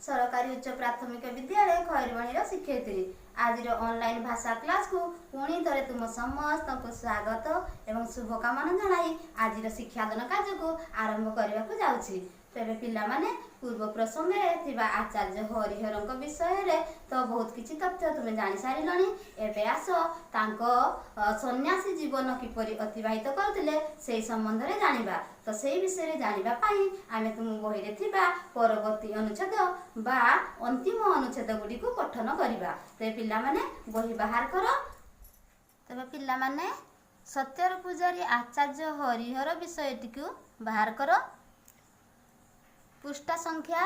ସରକାରୀ ଉଚ୍ଚ ପ୍ରାଥମିକ ବିଦ୍ୟାଳୟ ଖଇରବଣିର ଶିକ୍ଷୟିତ୍ରୀ। ଆଜିର ଅନଲାଇନ୍ ଭାଷା କ୍ଲାସକୁ ପୁଣି ଥରେ ତୁମ ସମସ୍ତଙ୍କୁ ସ୍ୱାଗତ ଏବଂ ଶୁଭକାମନା ଜଣାଇ ଆଜିର ଶିକ୍ଷାଦାନ କାର୍ଯ୍ୟକୁ ଆରମ୍ଭ କରିବାକୁ ଯାଉଛି। ତେବେ ପିଲାମାନେ, ପୂର୍ବ ପ୍ରସଙ୍ଗରେ ଥିବା ଆଚାର୍ଯ୍ୟ ହରିହରଙ୍କ ବିଷୟରେ ତ ବହୁତ କିଛି ତଥ୍ୟ ତୁମେ ଜାଣିସାରିଲଣି। ଏବେ ଆସ, ତାଙ୍କ ସନ୍ନ୍ୟାସୀ ଜୀବନ କିପରି ଅତିବାହିତ କରୁଥିଲେ, ସେଇ ସମ୍ବନ୍ଧରେ ଜାଣିବା। ତ ସେଇ ବିଷୟରେ ଜାଣିବା ପାଇଁ ଆମେ ତୁମ ବହିରେ ଥିବା ପରବର୍ତ୍ତୀ ଅନୁଚ୍ଛେଦ ବା ଅନ୍ତିମ ଅନୁଚ୍ଛେଦ ଗୁଡ଼ିକୁ ପଠନ କରିବା। ତେବେ ପିଲାମାନେ, ବହି ବାହାର କର। ତେବେ ପିଲାମାନେ, ସତ୍ୟର ପୂଜାରୀ ଆଚାର୍ଯ୍ୟ ହରିହର ବିଷୟଟିକୁ ବାହାର କର, ପୃଷ୍ଠା ସଂଖ୍ୟା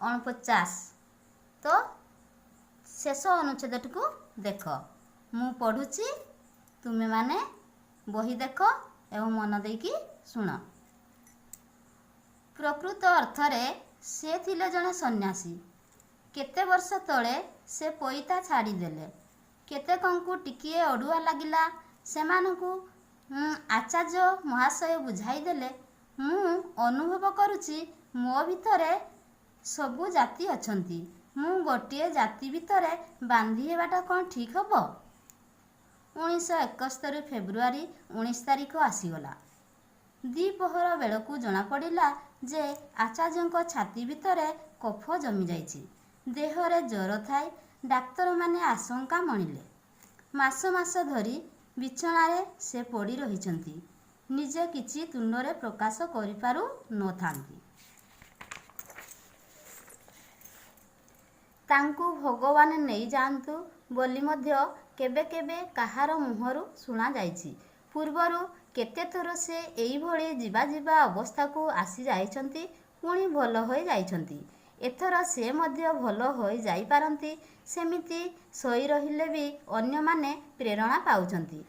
49। ତ ଶେଷ ଅନୁଚ୍ଛେଦଟିକୁ ଦେଖ। ମୁଁ ପଢ଼ୁଛି, ତୁମେମାନେ ବହି ଦେଖ ଏବଂ ମନ ଦେଇକି ଶୁଣ। ପ୍ରକୃତ ଅର୍ଥରେ ସେ ଥିଲେ ଜଣେ ସନ୍ନ୍ୟାସୀ। କେତେ ବର୍ଷ ତଳେ ସେ ପଇତା ଛାଡ଼ିଦେଲେ। କେତେକଙ୍କୁ ଟିକିଏ ଅଡ଼ୁଆ ଲାଗିଲା। ସେମାନଙ୍କୁ ଆଚାର୍ଯ୍ୟ ମହାଶୟ ବୁଝାଇଦେଲେ, ମୁଁ ଅନୁଭବ କରୁଛି, ମୋ ଭିତରେ ସବୁ ଜାତି ଅଛନ୍ତି। ମୁଁ ଗୋଟିଏ ଜାତି ଭିତରେ ବାନ୍ଧି ହେବାଟା କ'ଣ ଠିକ୍ ହେବ? 1971 ଫେବୃଆରୀ 19 ତାରିଖ ଆସିଗଲା। ଦ୍ୱିପ୍ରହର ବେଳକୁ ଜଣାପଡ଼ିଲା ଯେ ଆଚାର୍ଯ୍ୟଙ୍କ ଛାତି ଭିତରେ କଫ ଜମିଯାଇଛି। ଦେହରେ ଜ୍ୱର ଥାଏ ଡାକ୍ତରମାନେ ଆଶଙ୍କା ମଣିଲେ। ମାସ ମାସ ଧରି ବିଛଣାରେ ସେ ପଡ଼ି ରହିଛନ୍ତି। ନିଜେ କିଛି ତୁଣ୍ଡରେ ପ୍ରକାଶ କରିପାରୁ ନଥାନ୍ତି। ତାଙ୍କୁ ଭଗବାନ ନେଇଯାଆନ୍ତୁ ବୋଲି ମଧ୍ୟ କେବେ କେବେ କାହାର ମୁହଁରୁ ଶୁଣାଯାଇଛି। ପୂର୍ବରୁ କେତେଥର ସେ ଏଇଭଳି ଯିବା ଯିବା ଅବସ୍ଥାକୁ ଆସିଯାଇଛନ୍ତି, ପୁଣି ଭଲ ହୋଇଯାଇଛନ୍ତି। ଏଥର ସେ ମଧ୍ୟ ଭଲ ହୋଇଯାଇପାରନ୍ତି। ସେମିତି ଶୋଇ ରହିଲେ ବି ଅନ୍ୟମାନେ ପ୍ରେରଣା ପାଉଛନ୍ତି।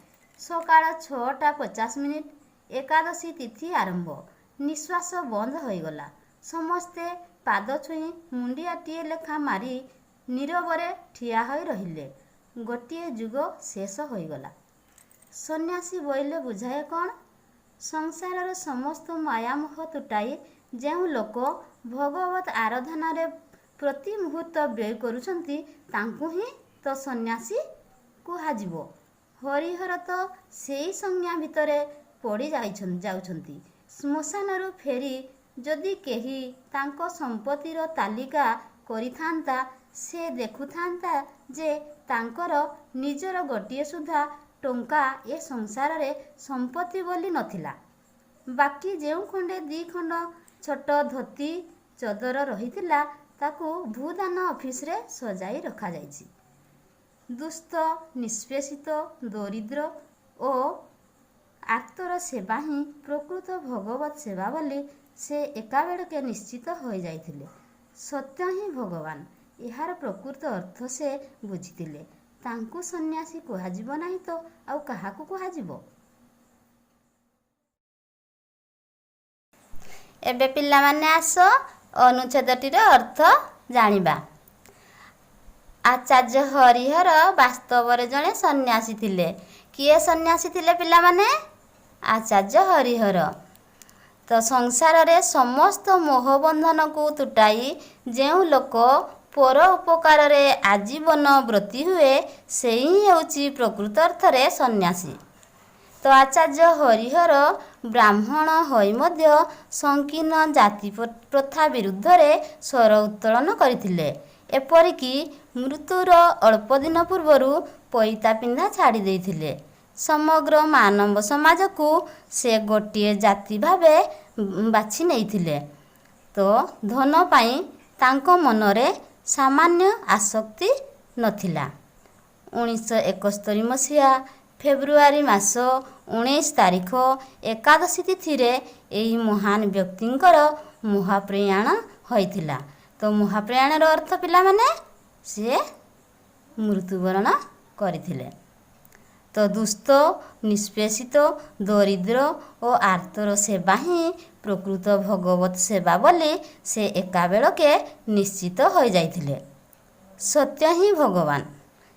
ସକାଳ 6ଟା 50 ମିନିଟ୍। ଏକାଦଶୀ ତିଥି ଆରମ୍ଭ। ନିଃଶ୍ୱାସ ବନ୍ଦ ହୋଇଗଲା। ସମସ୍ତେ ପାଦ ଛୁଇଁ ମୁଣ୍ଡିଆଟିଏ ଲେଖା ମାରି ନୀରବରେ ଠିଆ ହୋଇ ରହିଲେ। ଗୋଟିଏ ଯୁଗ ଶେଷ ହୋଇଗଲା। ସନ୍ନ୍ୟାସୀ ବୋଇଲେ ବୁଝାଏ କ'ଣ? ସଂସାରର ସମସ୍ତ ମାୟାମୋହ ତୁଟାଇ ଯେଉଁ ଲୋକ ଭଗବତ୍ ଆରାଧନାରେ ପ୍ରତି ମୁହୂର୍ତ୍ତ ବ୍ୟୟ କରୁଛନ୍ତି, ତାଙ୍କୁ ହିଁ ତ ସନ୍ନ୍ୟାସୀ କୁହାଯିବ। ହରିହର ତ ସେଇ ସଂଜ୍ଞା ଭିତରେ ପଡ଼ି ଯାଉଛନ୍ତି। ଶ୍ମଶାନରୁ ଫେରି ଯଦି କେହି ତାଙ୍କ ସମ୍ପତ୍ତିର ତାଲିକା କରିଥାନ୍ତା, ସେ ଦେଖୁଥାନ୍ତା ଯେ ତାଙ୍କର ନିଜର ଗୋଟିଏ ସୁଦ୍ଧା ଟଙ୍କା ଏ ସଂସାରରେ ସମ୍ପତ୍ତି ବୋଲି ନଥିଲା। ବାକି ଯେଉଁ ଖଣ୍ଡେ ଦି'ଖଣ୍ଡ ଛୋଟ ଧୋତି ଚଦର ରହିଥିଲା, ତାକୁ ଭୂଦାନ ଅଫିସରେ ସଜାଇ ରଖାଯାଇଛି। ଦୁଃସ୍ଥ, ନିଷ୍ପେଷିତ, ଦରିଦ୍ର ଓ ଆର୍ତ୍ତର ସେବା ହିଁ ପ୍ରକୃତ ଭଗବତ୍ ସେବା ବୋଲି ସେ ଏକାବେଳକେ ନିଶ୍ଚିତ ହୋଇଯାଇଥିଲେ। ସତ୍ୟ ହିଁ ଭଗବାନ, ଏହାର ପ୍ରକୃତ ଅର୍ଥ ସେ ବୁଝିଥିଲେ। ତାଙ୍କୁ ସନ୍ନ୍ୟାସୀ କୁହାଯିବ ନାହିଁ ତ ଆଉ କାହାକୁ କୁହାଯିବ? ଏବେ ପିଲାମାନେ, ଆସ, ଅନୁଚ୍ଛେଦଟିର ଅର୍ଥ ଜାଣିବା। ଆଚାର୍ଯ୍ୟ ହରିହର ବାସ୍ତବରେ ଜଣେ ସନ୍ନ୍ୟାସୀ ଥିଲେ। କିଏ ସନ୍ନ୍ୟାସୀ ଥିଲେ ପିଲାମାନେ? ଆଚାର୍ଯ୍ୟ ହରିହର। ତ ସଂସାରରେ ସମସ୍ତ ମୋହବନ୍ଧନକୁ ତୁଟାଇ ଯେଉଁ ଲୋକ ପର ଉପକାରରେ ଆଜୀବନ ବ୍ରତୀ ହୁଏ, ସେଇ ହିଁ ହେଉଛି ପ୍ରକୃତ ଅର୍ଥରେ ସନ୍ନ୍ୟାସୀ। ତ ଆଚାର୍ଯ୍ୟ ହରିହର ବ୍ରାହ୍ମଣ ହୋଇ ମଧ୍ୟ ସଂକୀର୍ଣ୍ଣ ଜାତି ପ୍ରଥା ବିରୁଦ୍ଧରେ ସ୍ୱର ଉତ୍ତୋଳନ କରିଥିଲେ। ଏପରିକି ମୃତ୍ୟୁର ଅଳ୍ପ ଦିନ ପୂର୍ବରୁ ପଇତା ପିନ୍ଧା ଛାଡ଼ି ଦେଇଥିଲେ। ସମଗ୍ର ମାନବ ସମାଜକୁ ସେ ଗୋଟିଏ ଜାତି ଭାବେ ବାଛି ନେଇଥିଲେ। ତ ଧନ ପାଇଁ ତାଙ୍କ ମନରେ ସାମାନ୍ୟ ଆସକ୍ତି ନଥିଲା। 1971 ମସିହା ଫେବୃଆରୀ ମାସ 19 ତାରିଖ ଏକାଦଶୀ ତିଥିରେ ଏହି ମହାନ ବ୍ୟକ୍ତିଙ୍କର ମହାପ୍ରୟାଣ ହୋଇଥିଲା। ତ ମହାପ୍ରୟାଣର ଅର୍ଥ ପିଲାମାନେ, ସିଏ ମୃତ୍ୟୁବରଣ କରିଥିଲେ। ତ ଦୁଃସ୍ଥ, ନିଷ୍ପେଷିତ, ଦରିଦ୍ର ଓ ଆର୍ତ୍ତର ସେବା ହିଁ ପ୍ରକୃତ ଭଗବତ ସେବା ବୋଲି ସେ ଏକାବେଳକେ ନିଶ୍ଚିତ ହୋଇଯାଇଥିଲେ। ସତ୍ୟ ହିଁ ଭଗବାନ,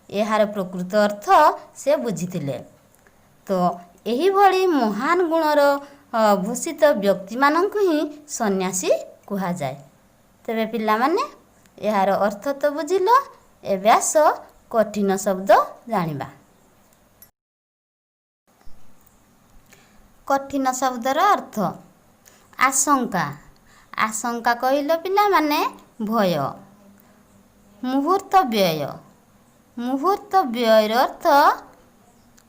ଏହାର ପ୍ରକୃତ ଅର୍ଥ ସେ ବୁଝିଥିଲେ। ତ ଏହିଭଳି ମହାନ ଗୁଣର ଭୂଷିତ ବ୍ୟକ୍ତିମାନଙ୍କୁ ହିଁ ସନ୍ନ୍ୟାସୀ କୁହାଯାଏ। ତେବେ ପିଲାମାନେ ଏହାର ଅର୍ଥ ତ ବୁଝିଲ, ଏବେ ଆସ କଠିନ ଶବ୍ଦ ଜାଣିବା। କଠିନ ଶବ୍ଦର ଅର୍ଥ ଆଶଙ୍କା। ଆଶଙ୍କା କହିଲ ପିଲାମାନେ ଭୟ। ମୁହୂର୍ତ୍ତ ବ୍ୟୟ। ମୁହୂର୍ତ୍ତ ବ୍ୟୟର ଅର୍ଥ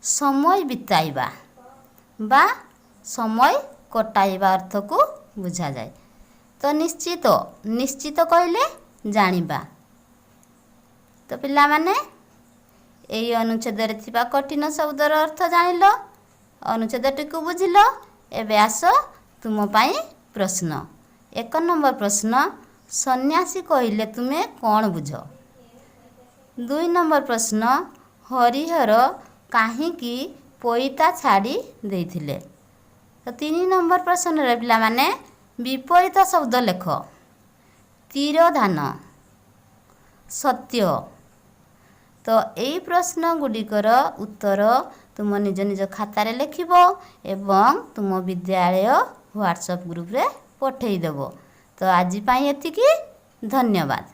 ସମୟ ବିତାଇବା ବା ସମୟ କଟାଇବା ଅର୍ଥକୁ ବୁଝାଯାଏ। ତ ନିଶ୍ଚିତ, ନିଶ୍ଚିତ କହିଲେ ଜାଣିବା। ତ ପିଲାମାନେ, ଏହି ଅନୁଚ୍ଛେଦରେ ଥିବା କଠିନ ଶବ୍ଦର ଅର୍ଥ ଜାଣିଲ, ଅନୁଚ୍ଛେଦଟିକୁ ବୁଝିଲ। ଏବେ ଆସ ତୁମ ପାଇଁ ପ୍ରଶ୍ନ। 1 ନମ୍ବର ପ୍ରଶ୍ନ, ସନ୍ନ୍ୟାସୀ କହିଲେ ତୁମେ କ'ଣ ବୁଝ? 2 ନମ୍ବର ପ୍ରଶ୍ନ, ହରିହର କାହିଁକି ପଇତା ଛାଡ଼ି ଦେଇଥିଲେ? ତ 3 ନମ୍ବର ପ୍ରଶ୍ନରେ ପିଲାମାନେ ବିପରୀତ ଶବ୍ଦ ଲେଖ। ତିରୋଧାନ, ସତ୍ୟ। ତ ଏଇ ପ୍ରଶ୍ନ ଗୁଡ଼ିକର ଉତ୍ତର ତୁମ ନିଜ ନିଜ ଖାତାରେ ଲେଖିବ ଏବଂ ତୁମ ବିଦ୍ୟାଳୟ ହ୍ୱାଟ୍ସଆପ୍ ଗ୍ରୁପରେ ପଠାଇଦେବ। ତ ଆଜି ପାଇଁ ଏତିକି, ଧନ୍ୟବାଦ।